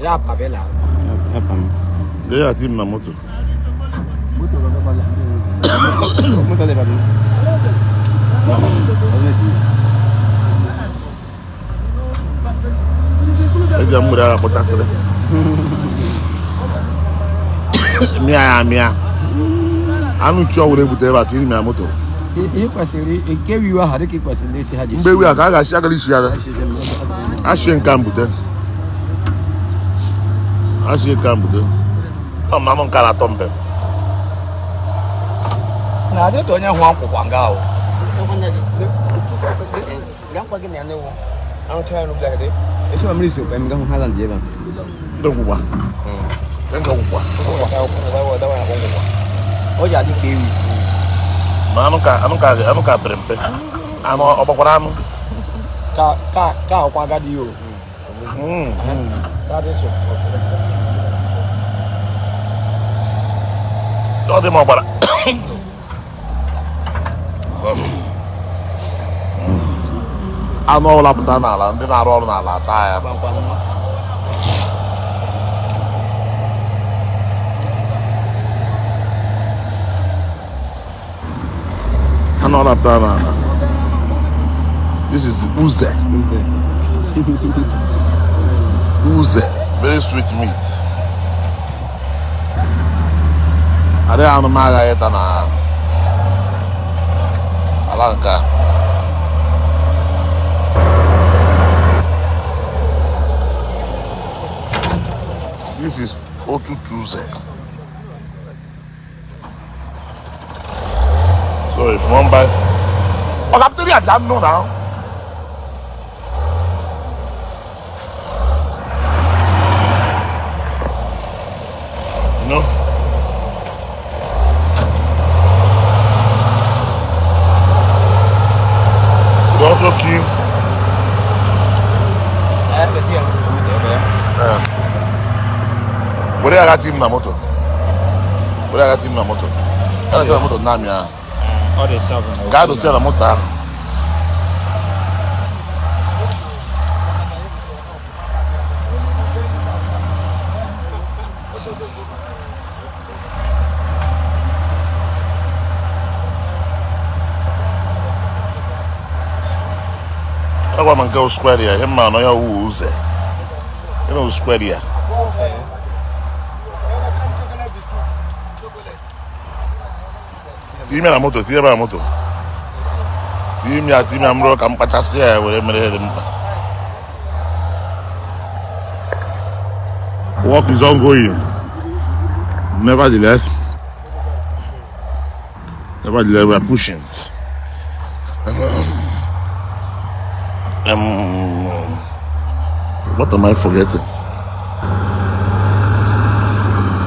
apa bela. Apa? Dia tim na moto. Moto lo bala. Moto le bala. Eja mura potasere. Mia. Anu cho wure bute ba tiri na moto. Kwesịrị nke wiwa ha dịka kwesịrị isi ha ji. Mgbe wi aka a ga-achị agara isi ya. Ashie nka mbute. Mama nka na tombe. Na dị to onye hụ akwụkwọ nga o. Ga kwa gị na ne wo. Ahụ chọrọ nụ bịa dị. Esi ma mmiri so kwa mga hụ Holland ebe a. Ndo kwụkwa. Nga kwụkwa. O ya dị ka ewi. Ma anụ ka pere mpe. Anụ ọgbakwara anụ. Ka ọkwa agadi o. That is so. Ọ dị ma ọgbara. Anụ ọbụla pụta n'ala, ndị na-arụ ọrụ n'ala ata ya. Anụ ọbụla pụta n'ala. This is uze. Uze, very sweet meat. Ada anu maga ya tanah alangka. This is otutuze. So if one buy, oh, I'm telling you, I don't know now. No. Also keep. Boleh agak tim na moto. Ada tim na moto enam ya. Oh, dia siapa? Gado sih na moto. Agora manca o square ya, hema no ya uze. Ino square ya. Timi na moto, Timi amro kam patasi ya, wale mere de mpa. Work is ongoing. Nevertheless, we are pushing. What am I forgetting?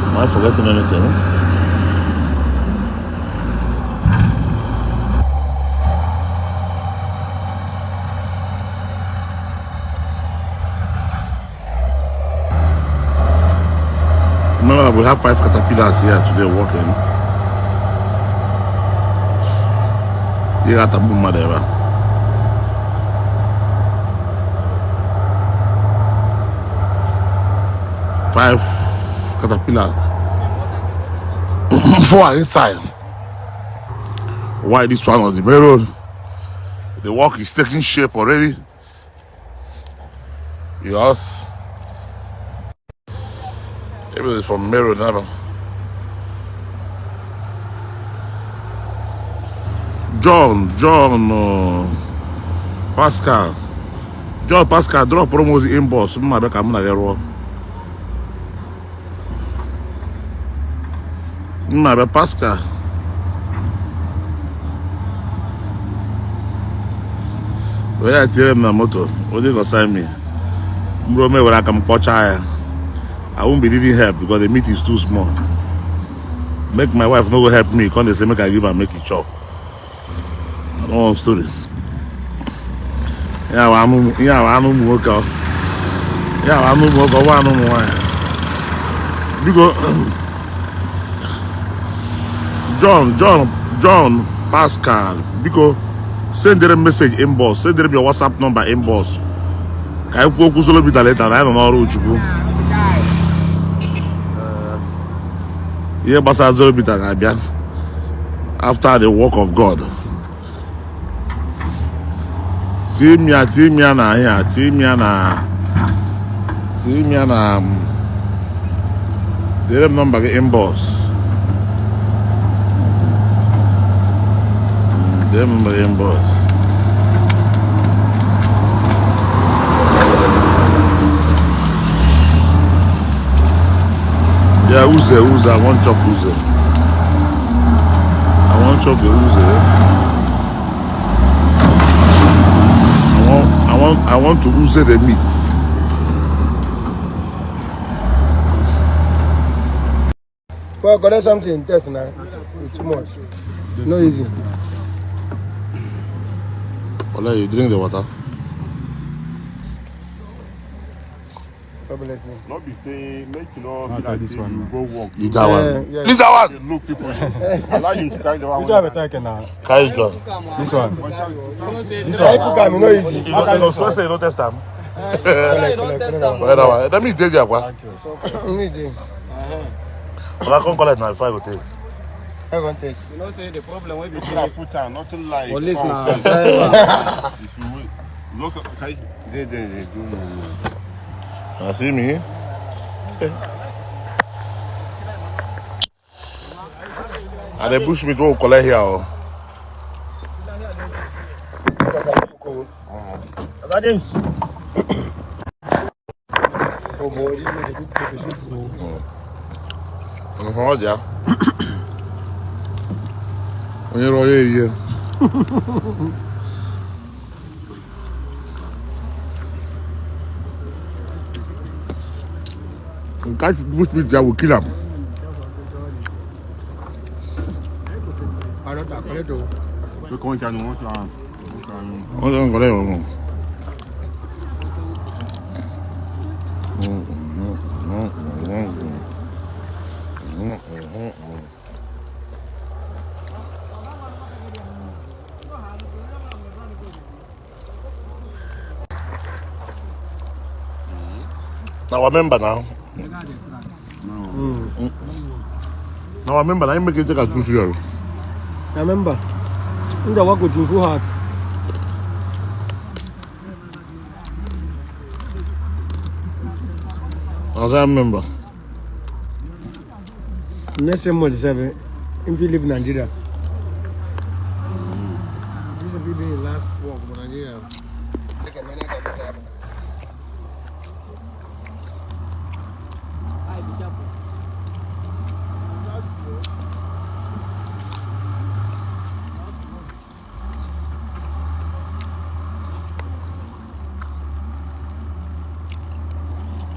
Am I forgetting anything? Remember, we have 5 caterpillars here today working. You got a boom, whatever. Five caterpillar. 4 inside. Why this one on the main road? The work is taking shape already. Yes. Everything from main road now. John Pascal. John Pascal drop promo the inbox. Mma be ka mna dey ro. Mma be Pascal. Where I tell him na moto. What you go sign me? Bro, me where I come pocha. I won't be needing help because the meat is too small. Make my wife no go help me. Come they say make I give her make it chop. I don't want story. Yeah, I know more. Yeah, I know more. Because John Pascal. Because send them a message inbox. Send them your WhatsApp number inbox. Can you go to the later? I don't know how to go. Here, Basa Zorobita Gabian. After the work of God. Timia na here. Timia na. They have number get inbox. They have number inbox. Yeah, Uze. I want chop Uze. I want chop the Uze. I want to Uze the meat. Well, got something test now. Too much. No easy. Ola, you drink the water. Not be saying, make you know, feel like this one. You go walk. Leave that one. Yeah. Leave that one. Look, people. Allow you to carry the one. You have a taken now. Carry it on. This one. This one. Cook am, no easy. You don't say you don't test them. Let me take you. Ola, come collect now. If I go take. I won't take. You know, say the problem will be If you put down, nothing like. police now. If you look, okay, they do. You see me? And the bush meat will collect here. James. Oh boy, this is a good pepper soup. Yeah. When you're here. Catch bush meat, I will kill him. I don't know. Le con qui a nous, ça. On va collect. Now remember now. Now remember, I make it take a 2 years. I remember. I'm the work with you hard. As I remember. Next time was 7. If you live in Nigeria. This will be the last walk in Nigeria.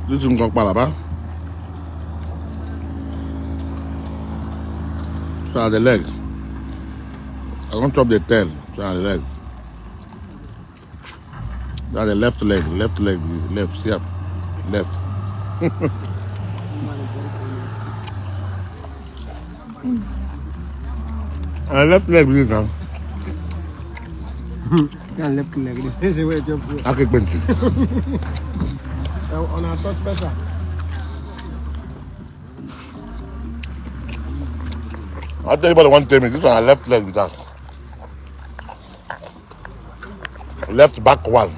This is going to so the leg. I want to chop the tail. So the leg. That's the left leg. Left. See up. Left. Left leg this now. Yeah, left leg. This is the way to jump. I can bench. On our first special. I'll tell you about the one thing. This one, left leg with that. Left back one.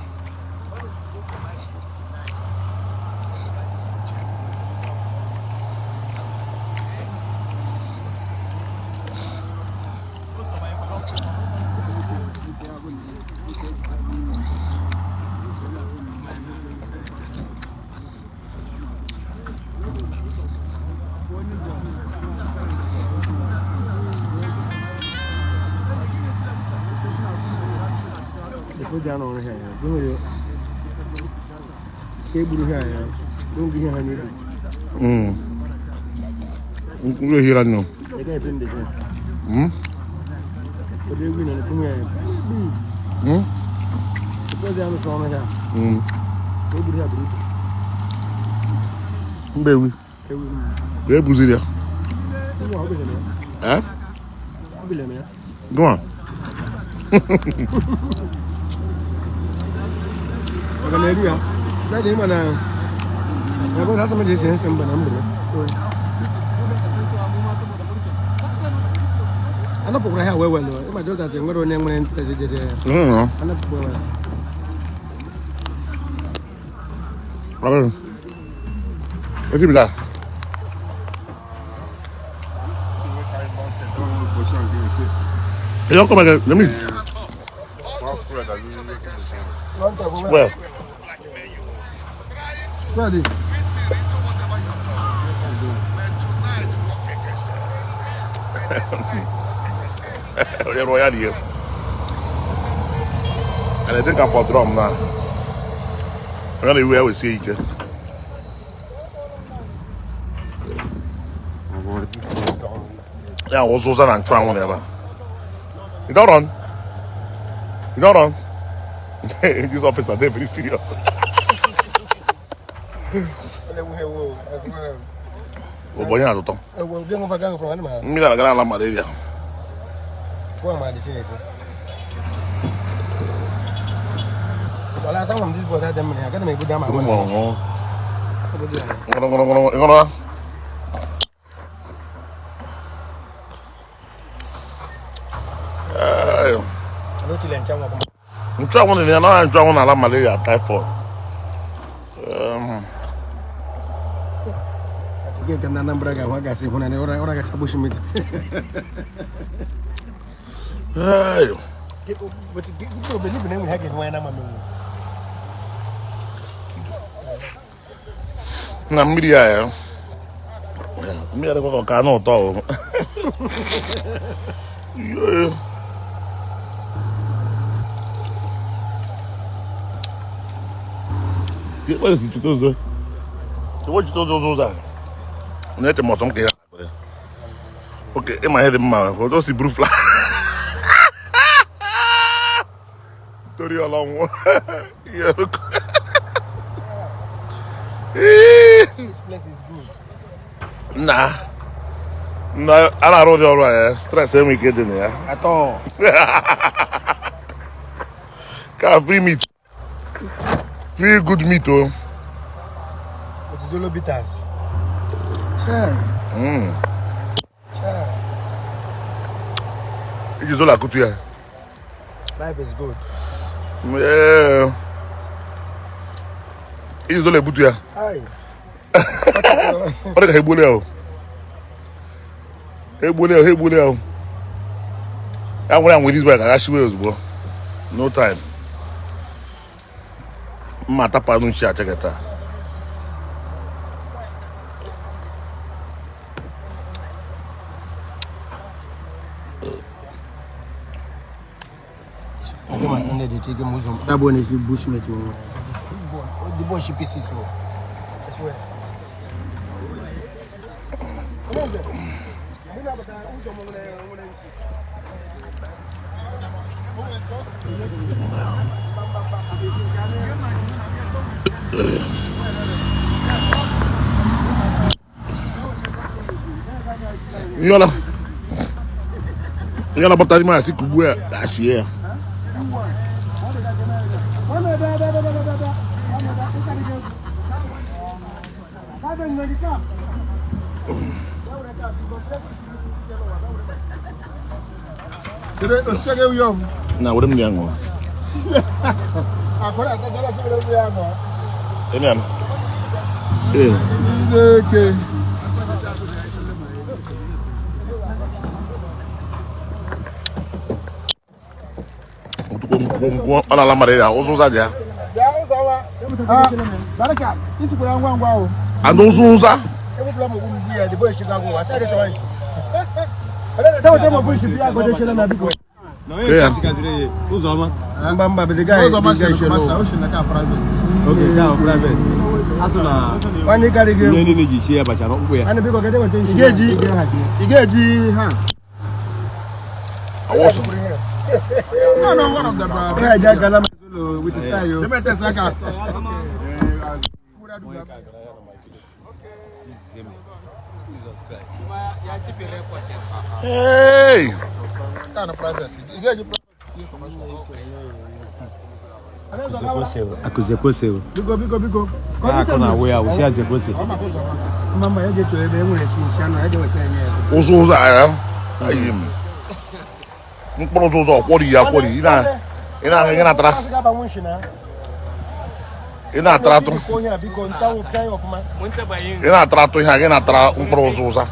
Put down on here. Don't do it. Cable here. Don't be here. We're here now. They can't print it. But they win and come here. Put down the phone here. Cable here. Baby. Where was it? Eh? Go on. Hallelujah. That day, man, I was asking me this and some number. I don't know how well. My daughter said, "What do you want to say?" I don't know. What's it that? You don't come again. Let me. Well. Ready? You're royal here. And I think I'm for drum now. I'm going to where we see it. Yeah, I was also and try whatever. You don't run. You don't run. This officer, they're very serious. Oh, boy, I don't know. Me la gran la malaria. Last time this boy had them, I gotta make good damn. I'm trying one of them. I'm trying one of malaria typhoid. Get a number of what I say when I got a bush meat. Hey. But you believe in him hacking when I'm Na media ya. Media de ko ka no to. Yeah. What is it to do? So what you do that? Net mo som ke. Okay, in my head man, for those blue fly. Tori along one. Yeah. This place is good. Nah, I don't know the right. Stress me get in there. At all. Can free meat, free good meat oh. It is all bitters. Sure. Sure. It is all I could hear. Life is good. Yeah. It is all I could hear. Hi. What is Hebuleo? Hebuleo. I'm when I'm with this work, I actually was bro. No time. Mata pa nun share check it out. That one is bushmeat. The boy she pieces. That's where. You gonna botar mais assim kubu é achei. Na wure mli ango. Agora tá dela que eu agora. Enen. Okay. Mutu ala la malaria, ozuza dia. Ya usawa. Ah, baraka. Isi kwa ngwa o. Anozuza. Ebu bla mo gumbi ya the boy Chicago. Asa de toy. Tawo tawo boy shi biya gode shela na biko. No, yeah, sikazire. Uzoma. Mbamba be the guy. Uzoma shela ocean na ka private. Okay, that private. Asuna. Wani kari ge. Ni ni ji share bacha no ngwe. Ani biko gede wonte. Igeji ha. Awoso. No, one of them. Yeah, Jack Galama with the style. They met us like Hey. kind of private. Igeji Akuzekose. Biko. Akona we a we share zekose. Mama ya je to ebe enwe shi nshano ya je weta enye. Ozuza ya. Ayim. mkpụrụ ụzọ kwori ya kwori ị na-atara atụ ị na-atara atụ ihe a gị na-atara mkpụrụ ụzọ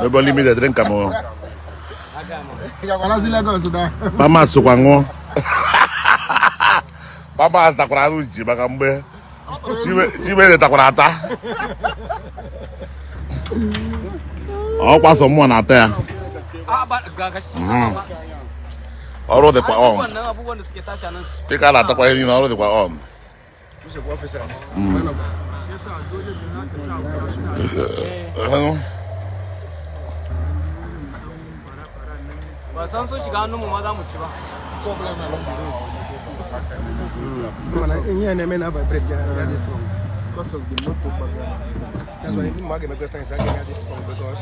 ebe limited drink am Mama sokwa ṅụọ Mama takwara anụ ji maka mgbe Chibe takwara ata ọkwa sọ mmụọ na-ata ya ọrụ dịkwa on dịka a na-atakwa ihe niile ọrụ dịkwa on ba san so shiga hannun mu ma za mu ci ba because of the motor background. That's why you make a friends again this strong because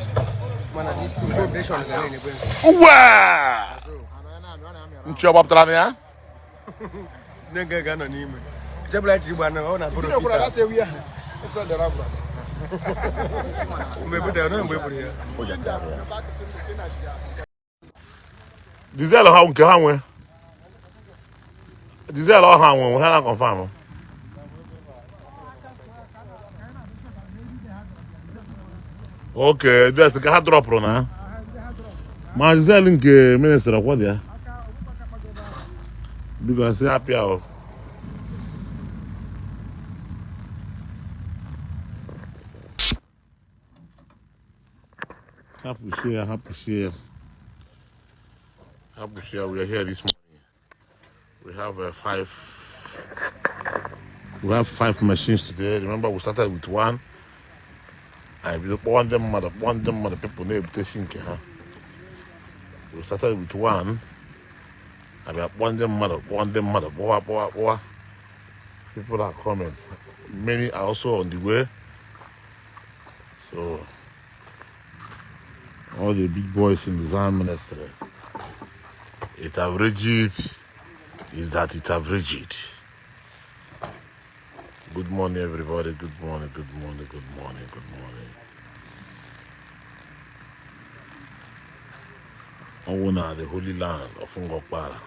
man this vibration is going to Uwa! Nchọba pụtara ya? Nega gana n'ime. Jebla ji gba na ọ na bụrụ. Ndị ọbụla ewu ya. Esa dara bra. Mgbe bude na mgbe buru ya. Diesel ha nke ha nwe. Diesel ha nwe ha na confirm. Okay, just ka ha drop ro na. Ma diesel nke minister kwa dia. Because happy out. Happy share. We are here this morning. We have five machines today. Remember, we started with one. I want them mother people name huh? We started with one. I want them mother. Boy. People are coming. Many are also on the way. So all the big boys in the Zion ministry. It have rigid is that it have rigid. Good morning, everybody. Good morning. Owner the Holy Land of Ngokpara,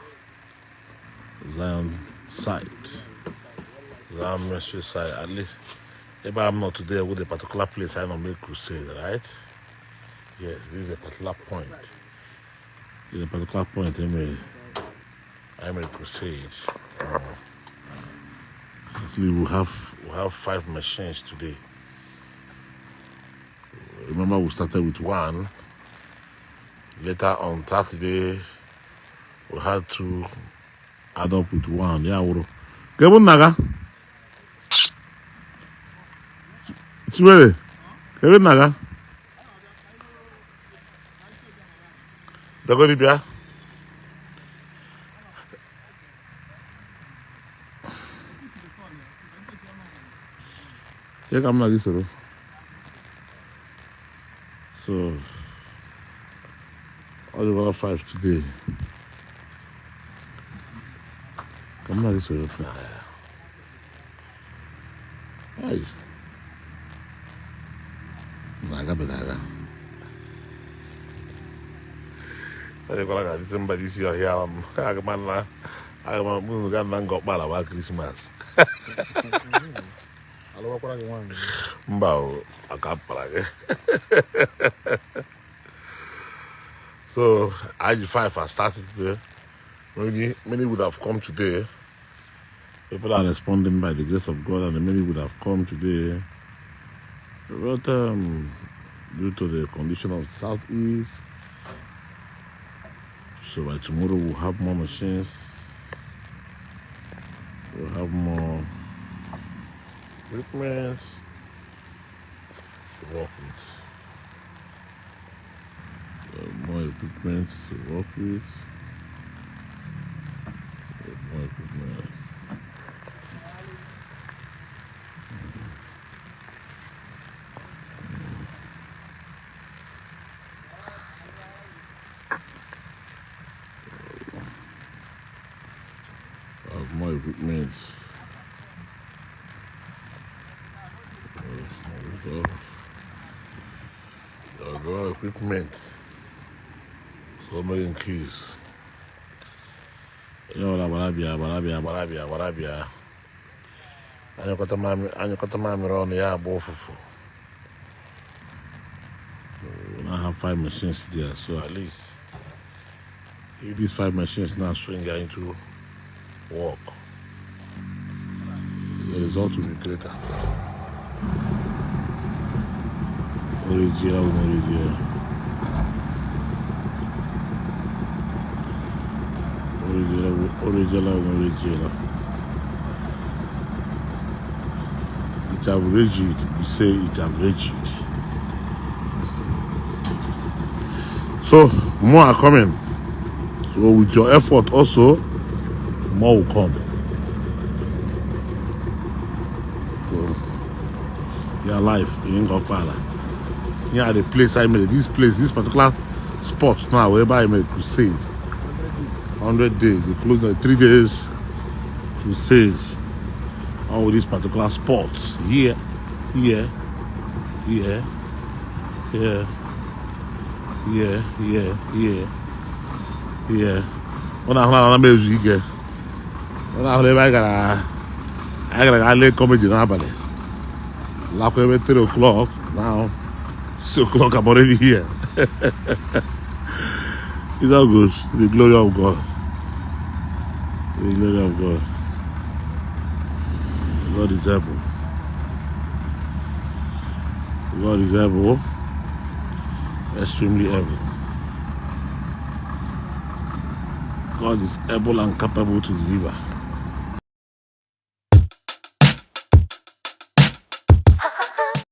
Zion site, Zion ministry site. At least, if I'm not today with a particular place, I don't make crusade, right? Yes, this is a particular point. This is a particular point I made crusade. Actually, we have 5 machines today. Remember, we started with one. Later on Saturday, we had to add up with one. Yeah, bro. Kevin Naga. Chibere. Kevin Naga. Dago Libya. Yeah, come na this road. So all the other 5 today. Come na this road. Ay. Naga. I go somebody see here. I'm going to about Christmas. Mbao akapara. So IG5 has started today. Many would have come today. People are responding by the grace of God, and many would have come today. But due to the condition of the southeast, so by tomorrow we'll have more machines. We'll have more equipment to work with. More equipment to work with. More equipment. More equipment. Equipment. So many keys. You know what Barabia. And you got a mammy around the air, both of you. I have 5 machines there, so at least if these 5 machines now swing into work, the result will be greater. Original. It have rigid. We say it have rigid. So more are coming. So with your effort also, more will come. So your life in Gokpala. Here the place I made. This particular spot now, wherever I made crusade. 100 days. They close 3 days crusade. All these particular spots. Here. Yeah. When I make you when I gotta late comedy now, like every 3 o'clock now. 6 o'clock, I'm already here. It's all good. The glory of God. The glory of God. God is able. God is able. Extremely able. God is able and capable to deliver.